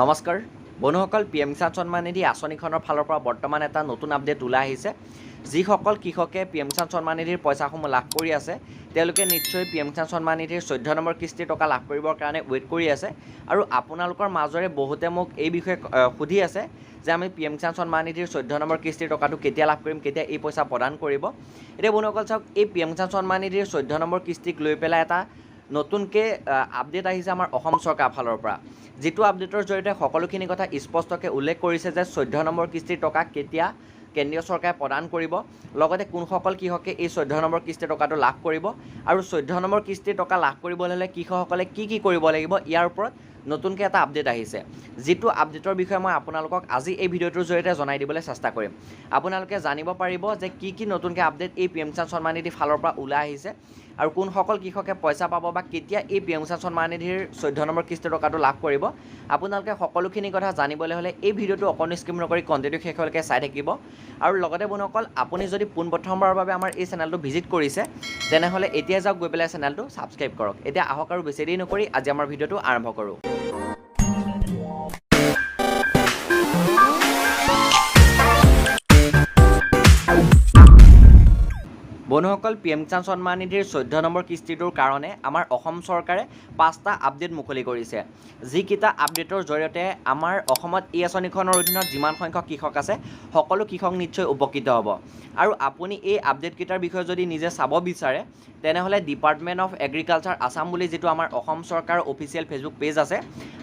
নমস্কাৰ বন্ধুসকল, P M Kisan সন্মান নিধি আঁচনিখনৰ ফালৰ পৰা বৰ্তমান এটা নতুন আপডেট ওলাই আহিছে। যিসকল কৃষকে পি এম কিষাণ সন্মান নিধিৰ পইচাসমূহ লাভ কৰি আছে, তেওঁলোকে নিশ্চয় পি এম কিষাণ সন্মান নিধিৰ 14 নম্বৰ কিস্তিৰ টকা লাভ কৰিবৰ কাৰণে ৱেইট কৰি আছে। আৰু আপোনালোকৰ মাজৰে বহুতে মোক এই বিষয়ে সুধি আছে যে আমি পি এম কিষাণ সন্মান নিধিৰ 14 নম্বৰ কিস্তিৰ টকাটো কেতিয়া লাভ কৰিম, কেতিয়া এই পইচা প্ৰদান কৰিব। এতিয়া বন্ধুসকল চাওক, এই পি এম কিষাণ সন্মান নিধিৰ 14 নম্বৰ কিস্তিক লৈ পেলাই এটা নতুনকৈ আপডেট আহিছে আমাৰ অসম চৰকাৰৰ ফালৰ পৰা, যিটো আপডেটৰ জৰিয়তে সকলোখিনি কথা স্পষ্টকৈ উল্লেখ কৰিছে যে 14 নম্বৰ কিস্তিৰ টকা কেতিয়া কেন্দ্ৰীয় চৰকাৰে প্ৰদান কৰিব, লগতে কোনসকল কৃষকে এই 14 নম্বৰ কিস্তিৰ টকাটো লাভ কৰিব আৰু 14 নম্বৰ কিস্তিৰ টকা লাভ কৰিবলৈ হ'লে কৃষকসকলে কি কি কৰিব লাগিব, ইয়াৰ ওপৰত নতুনকৈ এটা আপডেট আহিছে, যিটো আপডেটৰ বিষয়ে মই আপোনালোকক আজি এই ভিডিঅ'টোৰ জৰিয়তে জনাই দিবলৈ চেষ্টা কৰিম। আপোনালোকে জানিব পাৰিব যে কি কি নতুনকৈ আপডেট এই পি এম কিষাণ সন্মান নিধিৰ ফালৰ পৰা ওলাই আহিছে আৰু কোনসকল কৃষকে পইচা পাব বা কেতিয়া এই পি এম কিষাণ সন্মান নিধিৰ 14 নম্বৰ কিস্তিৰ টকাটো লাভ কৰিব। আপোনালোকে সকলোখিনি কথা জানিবলৈ হ'লে এই ভিডিঅ'টো অকণো স্কিপ নকৰি কণ্টিনিউ শেষলৈকে চাই থাকিব। আৰু লগতে বন্ধুসকল, আপুনি যদি পোনপ্ৰথমবাৰৰ বাবে আমাৰ এই চেনেলটো ভিজিট কৰিছে, তেনেহ'লে এতিয়া যাওক, গৈ পেলাই চেনেলটো ছাবস্ক্ৰাইব কৰক। এতিয়া আহক আৰু বেছি দেৰি নকৰি আজি আমাৰ ভিডিঅ'টো আৰম্ভ কৰোঁ। বন্ধুসকল, পি এম কিষাণ সন্মান নিধিৰ 14 নম্বৰ কিস্তিটোৰ কাৰণে আমাৰ অসম চৰকাৰে 5টা আপডেট মুকলি কৰিছে, যিকেইটা আপডেটৰ জৰিয়তে আমাৰ অসমত এই আঁচনিখনৰ অধীনত যিমান সংখ্যক কৃষক আছে, সকলো কৃষক নিশ্চয় উপকৃত হ'ব। আৰু আপুনি এই আপডেটকেইটাৰ বিষয়ে যদি নিজে চাব বিচাৰে, তেনেহ'লে ডিপাৰ্টমেণ্ট অফ এগ্ৰিকালচাৰ আছাম বুলি যিটো আমাৰ অসম চৰকাৰৰ অফিচিয়েল ফেচবুক পেজ আছে,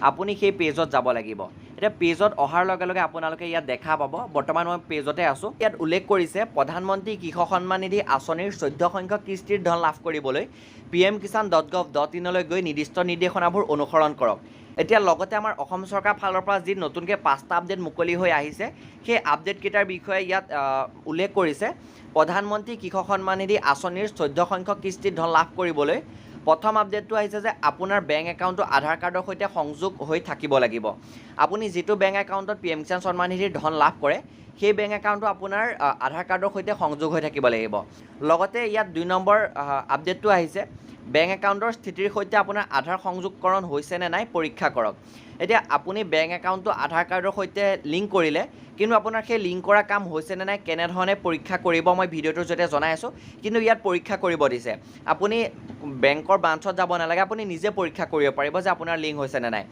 আপুনি সেই পেজত যাব লাগিব। এতিয়া পেজত অহাৰ লগে লগে আপোনালোকে ইয়াত দেখা পাব, বৰ্তমান মই পেজতে আছোঁ। ইয়াত উল্লেখ কৰিছে, প্ৰধানমন্ত্ৰী কৃষক সন্মান নিধি আঁচনিৰ 14 সংখ্যক কিস্তিৰ ধন লাভ কৰিবলৈ pmkisan.gov.inলৈ গৈ নিৰ্দিষ্ট নিৰ্দেশনাবোৰ অনুসৰণ কৰক। এতিয়া লগতে আমাৰ অসম চৰকাৰৰ ফালৰ পৰা যি নতুনকৈ 5টা আপডেট মুকলি হৈ আহিছে, সেই আপডেটকেইটাৰ বিষয়ে ইয়াত উল্লেখ কৰিছে। প্ৰধানমন্ত্ৰী কৃষক সন্মান নিধি আঁচনিৰ 14 সংখ্যক কিস্তিৰ ধন লাভ কৰিবলৈ প্ৰথম আপডেটটো আহিছে যে আপোনাৰ বেংক একাউণ্টটো আধাৰ কাৰ্ডৰ সৈতে সংযোগ হৈ থাকিব লাগিব। আপুনি যিটো বেংক একাউণ্টত পি এম কিষাণ সন্মান নিধিৰ ধন লাভ কৰে, সেই বেংক একাউণ্টটো আপোনাৰ আধাৰ কাৰ্ডৰ সৈতে সংযোগ হৈ থাকিব লাগিব। লগতে ইয়াত 2 নম্বৰ আপডেটটো আহিছে, বেংক একাউণ্টৰ স্থিতিৰ সৈতে আপোনাৰ আধাৰ সংযোগকৰণ হৈছে নে নাই পৰীক্ষা কৰক। এতিয়া আপুনি বেংক একাউণ্টটো আধাৰ কাৰ্ডৰ সৈতে লিংক কৰিলে, কিন্তু আপোনাৰ সেই লিংক কৰা কাম হৈছে নে নাই কেনেধৰণে পৰীক্ষা কৰিব, মই ভিডিঅ'টোৰ জৰিয়তে জনাই আছোঁ। কিন্তু ইয়াত পৰীক্ষা কৰিব দিছে, আপুনি বেংকৰ ব্ৰাঞ্চত যাব নালাগে, আপুনি নিজে পৰীক্ষা কৰিব পাৰিব যে আপোনাৰ লিংক হৈছে নে নাই।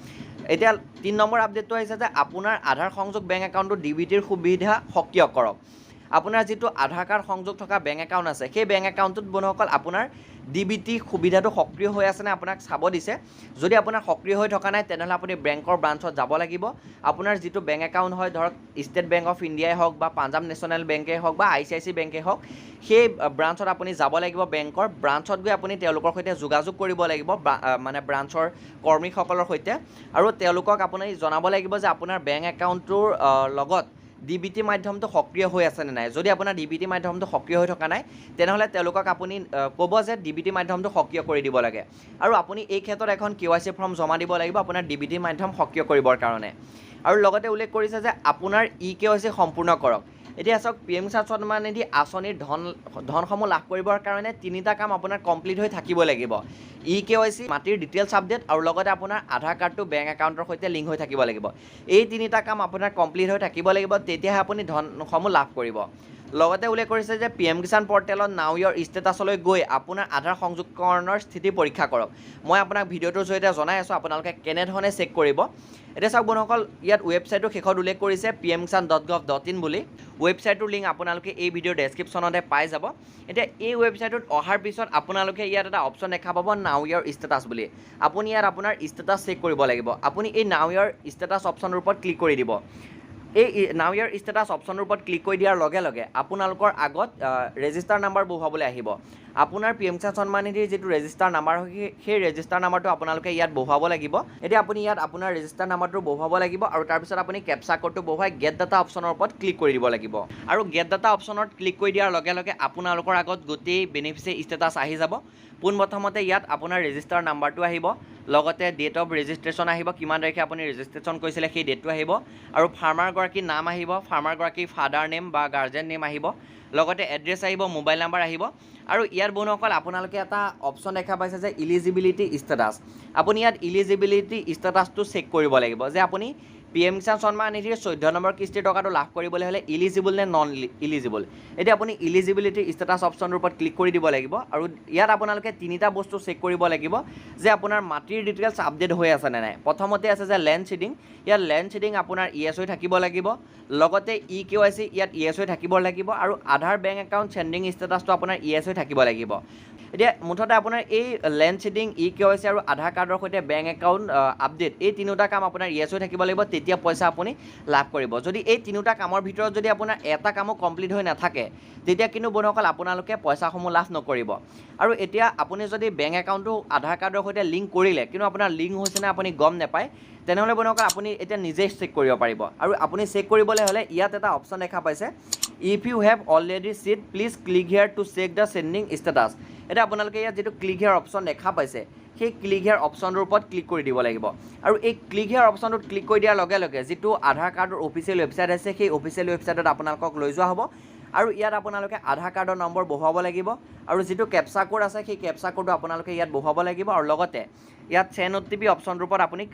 এতিয়া 3 নম্বৰ আপডেটটো আহিছে যে আপোনাৰ আধাৰ সংযোগ বেংক একাউণ্টটো ডি বি টিৰ সুবিধা সক্ৰিয় কৰক। আপোনাৰ যিটো আধাৰ কাৰ্ড সংযোগ থকা বেংক একাউণ্ট আছে, সেই বেংক একাউণ্টটোত বন্ধুসকল আপোনাৰ ডি বি টি সুবিধাটো সক্ৰিয় হৈ আছেনে আপোনাক চাব দিছে। যদি আপোনাৰ সক্ৰিয় হৈ থকা নাই, তেনেহ'লে আপুনি বেংকৰ ব্ৰাঞ্চত যাব লাগিব। আপোনাৰ যিটো বেংক একাউণ্ট হয়, ধৰক ষ্টেট বেংক অফ ইণ্ডিয়াই হওক বা পাঞ্জাৱ নেশ্যনেল বেংকেই হওক বা I C I C বেংকেই হওক, সেই ব্ৰাঞ্চত আপুনি যাব লাগিব। বেংকৰ ব্ৰাঞ্চত গৈ আপুনি তেওঁলোকৰ সৈতে যোগাযোগ কৰিব লাগিব, মানে ব্ৰাঞ্চৰ কৰ্মীসকলৰ সৈতে, আৰু তেওঁলোকক আপুনি জনাব লাগিব যে আপোনাৰ বেংক একাউণ্টটোৰ লগত ডি বি টি মাধ্যমটো সক্ৰিয় হৈ আছেনে নাই। যদি আপোনাৰ ডি বি টি মাধ্যমটো সক্ৰিয় হৈ থকা নাই, তেনেহ'লে তেওঁলোকক আপুনি ক'ব যে ডি বি টি মাধ্যমটো সক্ৰিয় কৰি দিব লাগে। আৰু আপুনি এই ক্ষেত্ৰত এখন কে ৱাই চি ফৰ্ম জমা দিব লাগিব আপোনাৰ ডি বি টি মাধ্যম সক্ৰিয় কৰিবৰ কাৰণে। আৰু লগতে উল্লেখ কৰিছে যে আপোনাৰ ই কে ৱাই চি সম্পূৰ্ণ কৰক। এতিয়া চাওক, পি এম কিষাণ সন্মান নিধি আঁচনিৰ ধনসমূহ লাভ কৰিবৰ কাৰণে তিনিটা কাম আপোনাৰ কমপ্লিট হৈ থাকিব লাগিব: ই কে ৱাই চি, মাটিৰ ডিটেইলছ আপডেট আৰু লগতে আপোনাৰ আধাৰ কাৰ্ডটো বেংক একাউণ্টৰ সৈতে লিংক হৈ থাকিব লাগিব। এই তিনিটা কাম আপোনাৰ কমপ্লিট হৈ থাকিব লাগিব, তেতিয়াহে আপুনি ধনসমূহ লাভ কৰিব। লগতে উল্লেখ কৰিছে যে পি এম কিষাণ পৰ্টেলত নাও ইয়ৰ ষ্টেটাছলৈ গৈ আপোনাৰ আধাৰ সংযোগকৰণৰ স্থিতি পৰীক্ষা কৰক। মই আপোনাক ভিডিঅ'টোৰ জৰিয়তে জনাই আছোঁ আপোনালোকে কেনেধৰণে চেক কৰিব। এতিয়া চাওক বন্ধুসকল, ইয়াত ৱেবছাইটটো শেষত উল্লেখ কৰিছে pmkisan.gov.in বুলি। ৱেবছাইটটোৰ লিংক আপোনালোকে এই ভিডিঅ'ৰ ডেছক্ৰিপশ্যনতে পাই যাব। এতিয়া এই ৱেবছাইটটোত অহাৰ পিছত আপোনালোকে ইয়াত এটা অপশ্যন দেখা পাব, নাও ইয়ৰ ষ্টেটাছ বুলি। আপুনি ইয়াত আপোনাৰ ষ্টেটাছ চেক কৰিব লাগিব। আপুনি এই নাও ইয়ৰ ষ্টেটাছ অপশ্যনৰ ওপৰত ক্লিক কৰি দিব। এই নাও ইয়ৰ ষ্টেটাছ অপশ্যনৰ ওপৰত ক্লিক কৰি দিয়াৰ লগে লগে আপোনালোকৰ আগত ৰেজিষ্টাৰ নাম্বাৰ বহুৱাবলৈ আহিব। আপোনাৰ পি এম কিষাণ সন্মান নিধিৰ যিটো ৰেজিষ্টাৰ নাম্বাৰ হয়, সেই ৰেজিষ্টাৰ নাম্বাৰটো আপোনালোকে ইয়াত বহুৱাব লাগিব। এতিয়া আপুনি ইয়াত আপোনাৰ ৰেজিষ্টাৰ নাম্বাৰটো বহুৱাব লাগিব আৰু তাৰপিছত আপুনি কেপচা ক'ডটো বহুৱাই গেট ডাটা অপশ্যনৰ ওপৰত ক্লিক কৰি দিব লাগিব। আৰু গেট ডাটা অপশ্যনত ক্লিক কৰি দিয়াৰ লগে লগে আপোনালোকৰ আগত গোটেই বেনিফিচিয়েৰী ষ্টেটাছ আহি যাব। পোনপ্ৰথমতে ইয়াত আপোনাৰ ৰেজিষ্টাৰ নাম্বাৰটো আহিব, লগতে ডেট অফ ৰেজিষ্ট্ৰেশ্যন আহিব, কিমান তাৰিখে আপুনি ৰেজিষ্ট্ৰেশ্যন কৰিছিলে সেই ডেটটো আহিব, আৰু ফাৰ্মাৰগৰাকীৰ নাম আহিব, ফাৰ্মাৰগৰাকীৰ ফাদাৰ নেম বা গাৰ্জেন নেম আহিব, লগতে এড্ৰেছ আহিব, মোবাইল নাম্বাৰ আহিব। আৰু ইয়াত বন্ধুসকল আপোনালোকে এটা অপশ্যন দেখা পাইছে যে ইলিজিবিলিটি ষ্টেটাছ। আপুনি ইয়াত ইলিজিবিলিটি ষ্টেটাছটো চেক কৰিব লাগিব যে আপুনি পি এম কিষাণ সন্মান নিধিৰ 14 নম্বৰ কিস্তিৰ টকাটো লাভ কৰিবলৈ হ'লে ইলিজিবল নে নন ইলিজিবল। এতিয়া আপুনি ইলিজিবিলিটি ষ্টেটাছ অপশ্যনটোৰ ওপৰত ক্লিক কৰি দিব লাগিব। আৰু ইয়াত আপোনালোকে তিনিটা বস্তু চেক কৰিব লাগিব যে আপোনাৰ মাটিৰ ডিটেইলছ আপডেট হৈ আছে নে নাই। প্ৰথমতে আছে যে লেণ্ড চিডিং, ইয়াত লেণ্ড চিডিং আপোনাৰ ইয়েছ হৈ থাকিব লাগিব, লগতে ই কে ৱাই চি ইয়াত ইয়েছ হৈ থাকিব লাগিব, আৰু আধাৰ বেংক একাউণ্ট চেণ্ডিং ষ্টেটাছটো আপোনাৰ ইয়েছ হৈ থাকিব লাগিব। এতিয়া মুঠতে আপোনাৰ এই লেণ্ড চিডিং, ই কে ৱাই চি আৰু আধাৰ কাৰ্ডৰ সৈতে বেংক একাউণ্ট আপডেট, এই তিনিওটা কাম আপোনাৰ ইয়েছ হৈ থাকিব লাগিব, তেতিয়া পইচা আপুনি লাভ কৰিব। যদি এই তিনিওটা কামৰ ভিতৰত যদি আপোনাৰ এটা কামো কমপ্লিট হৈ নাথাকে, তেতিয়া কিন্তু বন্ধুসকল আপোনালোকে পইচাসমূহ লাভ নকৰিব। আৰু এতিয়া আপুনি যদি বেংক একাউণ্টটো আধাৰ কাৰ্ডৰ সৈতে লিংক কৰিলে কিন্তু আপোনাৰ লিংক হৈছেনে আপুনি গম নাপায়, তেনেহ'লে বন্ধুসকল আপুনি এতিয়া নিজেই চেক কৰিব পাৰিব। আৰু আপুনি চেক কৰিবলৈ হ'লে ইয়াত এটা অপশ্যন দেখা পাইছে, if you have already seed, please click here to check the seeding status. এতিয়া আপোনালোকে ইয়াত যিটো ক্লিক here option দেখা পাইছে, সেই ক্লিক here অপশ্যনটোৰ ওপৰত ক্লিক কৰি দিব লাগিব। আৰু এই ক্লিক here অপশ্যনটোত ক্লিক কৰি দিয়াৰ লগে লগে যিটো আধাৰ কাৰ্ডৰ অফিচিয়েল ৱেবছাইট আছে, সেই অফিচিয়েল ৱেবছাইটত আপোনালোকক লৈ যোৱা হ'ব। আৰু ইয়াত আপোনালোকে আধাৰ কাৰ্ডৰ নম্বৰ বহুৱাব লাগিব, আৰু যিটো কেপচা কোড আছে সেই কেপচা কোডটো আপোনালোকে ইয়াত বহুৱাব লাগিব। আৰু লগতে ইয়াত চেণ্ড অ' টি পি অপশ্যনটোৰ ওপৰত আপুনি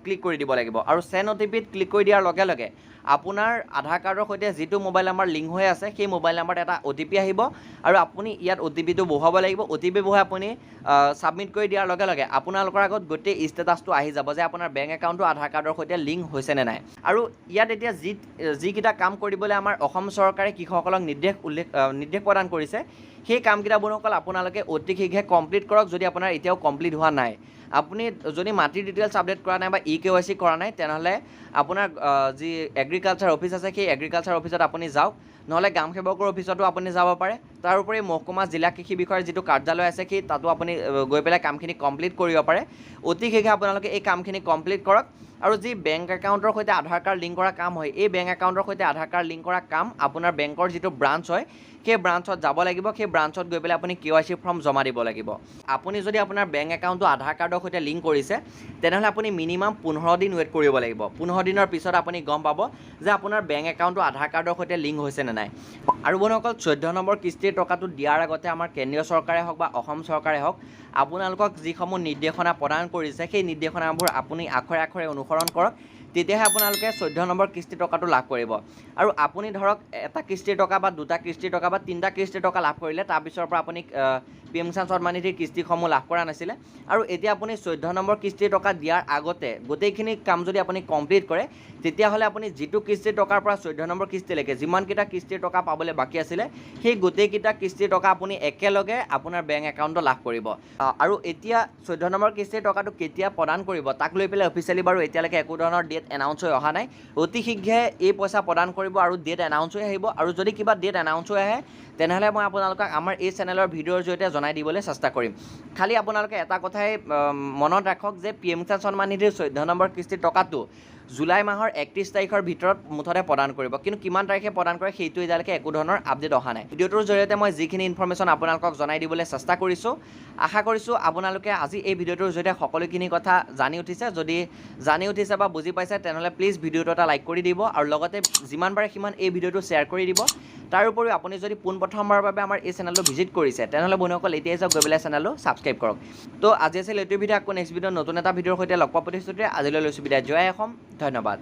ক্লিক কৰি দিব লাগিব। আৰু চেণ্ড অ' টি পিত ক্লিক কৰি দিয়াৰ লগে লগে আপোনাৰ আধাৰ কাৰ্ডৰ সৈতে যিটো মোবাইল নাম্বাৰ লিংক হৈ আছে, সেই মোবাইল নাম্বাৰত এটা অ' টি পি আহিব, আৰু আপুনি ইয়াত অ' টি পিটো বহুৱাব লাগিব। অ' টি পি বহুৱাই আপুনি ছাবমিট কৰি দিয়াৰ লগে লগে আপোনালোকৰ আগত গোটেই ষ্টেটাছটো আহি যাব যে আপোনাৰ বেংক একাউণ্টটো আধাৰ কাৰ্ডৰ সৈতে লিংক হৈছে নে নাই। আৰু ইয়াত এতিয়া যিকেইটা কাম কৰিবলৈ আমাৰ অসম চৰকাৰে কৃষকসকলক নিৰ্দেশ প্ৰদান কৰিছে, সেই কামকেইটা বন্ধুসকল আপোনালোকে অতি শীঘ্ৰে কমপ্লিট কৰক। যদি আপোনাৰ এতিয়াও কমপ্লিট হোৱা নাই, আপুনি যদি মাটিৰ ডিটেইলছ আপডেট কৰা নাই বা ই কে ৱাই চি কৰা নাই, তেনেহ'লে আপোনাৰ যি এগ্ৰিকালচাৰ অফিচ আছে, সেই এগ্ৰিকালচাৰ অফিচত আপুনি যাওক, নহ'লে গ্ৰাম সেৱকৰ অফিচতো আপুনি যাব পাৰে। তাৰোপৰি মহকুমা জিলা কৃষি বিষয়াৰ যিটো কাৰ্যালয় আছে, সেই তাতো আপুনি গৈ পেলাই কামখিনি কমপ্লিট কৰিব পাৰে। অতি শীঘ্ৰে আপোনালোকে এই কামখিনি কমপ্লিট কৰক। আৰু যি বেংক একাউণ্টৰ সৈতে আধাৰ কাৰ্ড লিংক কৰা কাম হয়, এই বেংক একাউণ্টৰ সৈতে আধাৰ কাৰ্ড লিংক কৰা কাম আপোনাৰ বেংকৰ যিটো ব্ৰাঞ্চ হয়, সেই ব্ৰাঞ্চত যাব লাগিব। সেই ব্ৰাঞ্চত গৈ পেলাই আপুনি কেৱাইচি ফৰ্ম জমা দিব লাগিব। আপুনি যদি আপোনাৰ বেংক একাউণ্টটো আধাৰ কাৰ্ডৰ সৈতে লিংক কৰিছে, তেনেহ'লে আপুনি মিনিমাম 15 দিন ৱেইট কৰিব লাগিব। 15 দিনৰ পিছত আপুনি গম পাব যে আপোনাৰ বেংক একাউণ্টটো আধাৰ কাৰ্ডৰ সৈতে লিংক হৈছে নে নাই। আৰু বন্ধুসকল, 14 নম্বৰ কিস্তিৰ টকাটো দিয়াৰ আগতে আমাৰ কেন্দ্ৰীয় চৰকাৰে হওক বা অসম চৰকাৰে হওক, আপোনালোকক যিসমূহ নিৰ্দেশনা প্ৰদান কৰিছে, সেই নিৰ্দেশনাবোৰ আপুনি আখৰে আখৰে অনুসৰণ কৰক, তেতিয়াহে আপোনালোকে 14 নম্বৰ কিস্তিৰ টকাটো লাভ কৰিব। আৰু আপুনি ধৰক এটা কিস্তিৰ টকা বা দুটা কিস্তিৰ টকা বা তিনিটা কিস্তিৰ টকা লাভ কৰিলে, তাৰপিছৰ পৰা আপুনি পি এম কিষাণ সন্মান নিধিৰ কিস্তিসমূহ লাভ কৰা নাছিলে। আৰু এতিয়া আপুনি 14 নম্বৰ কিস্তিৰ টকা দিয়াৰ আগতে গোটেইখিনি কাম যদি আপুনি কমপ্লিট কৰে, তেতিয়াহ'লে আপুনি যিটো কিস্তিৰ টকাৰ পৰা 14 নম্বৰ কিস্তিলৈকে যিমানকেইটা কিস্তিৰ টকা পাবলৈ বাকী আছিলে, সেই গোটেইকেইটা কিস্তিৰ টকা আপুনি একেলগে আপোনাৰ বেংক একাউণ্টত লাভ কৰিব। আৰু এতিয়া 14 নম্বৰ কিস্তিৰ টকাটো কেতিয়া প্ৰদান কৰিব, তাক লৈ পেলাই অফিচিয়েলি বাৰু এতিয়ালৈকে একো ধৰণৰ ডেট এনাউন্স হৈ অহা নাই। অতি শীঘ্ৰে এই পইচা প্ৰদান কৰিব আৰু ডেট এনাউন্স হৈ আহিব। আৰু যদি কিবা ডেট এনাউন্স হৈ আহে, তেনেহ'লে মই আপোনালোকক আমাৰ এই চেনেলৰ ভিডিঅ'ৰ জৰিয়তে জনাই দিবলৈ চেষ্টা কৰিম। খালি আপোনালোকে এটা কথাই মনত ৰাখক যে পি এম কিষাণ সন্মান নিধিৰ 14 নম্বৰ কিস্তিৰ টকাটো জুলাই মাহৰ 31 তাৰিখৰ ভিতৰত মুঠতে প্ৰদান কৰিব, কিন্তু কিমান তাৰিখে প্ৰদান কৰে সেইটো এতিয়ালৈকে একো ধৰণৰ আপডেট অহা নাই। ভিডিঅ'টোৰ জৰিয়তে মই যিখিনি ইনফৰ্মেশ্যন আপোনালোকক জনাই দিবলৈ চেষ্টা কৰিছোঁ, আশা কৰিছোঁ আপোনালোকে আজি এই ভিডিঅ'টোৰ জৰিয়তে সকলোখিনি কথা জানি উঠিছে। যদি জানি উঠিছে বা বুজি পাইছে, তেনেহ'লে প্লিজ ভিডিঅ'টো এটা লাইক কৰি দিব আৰু লগতে যিমান পাৰে সিমান এই ভিডিঅ'টো শ্বেয়াৰ কৰি দিব। তাৰ উপৰিও আপুনি যদি পোনপ্ৰথমবাৰৰ বাবে আমাৰ এই চেনেলটো ভিজিট কৰিছে, তেনেহ'লে বন্ধুসকল এতিয়াই যাওক, গৈ পেলাই চেনেলটো ছাবস্ক্ৰাইব কৰক। তো আজি আছিল এইটো ভিডিঅ'। আকৌ নেক্সট ভিডিঅ' নতুন এটা ভিডিঅ'ৰ সৈতে লগ পোৱা প্ৰতিশ্ৰুতিৰে আজিলৈ লৈছোঁ বিদায়। জয় অসম, ধন্যবাদ।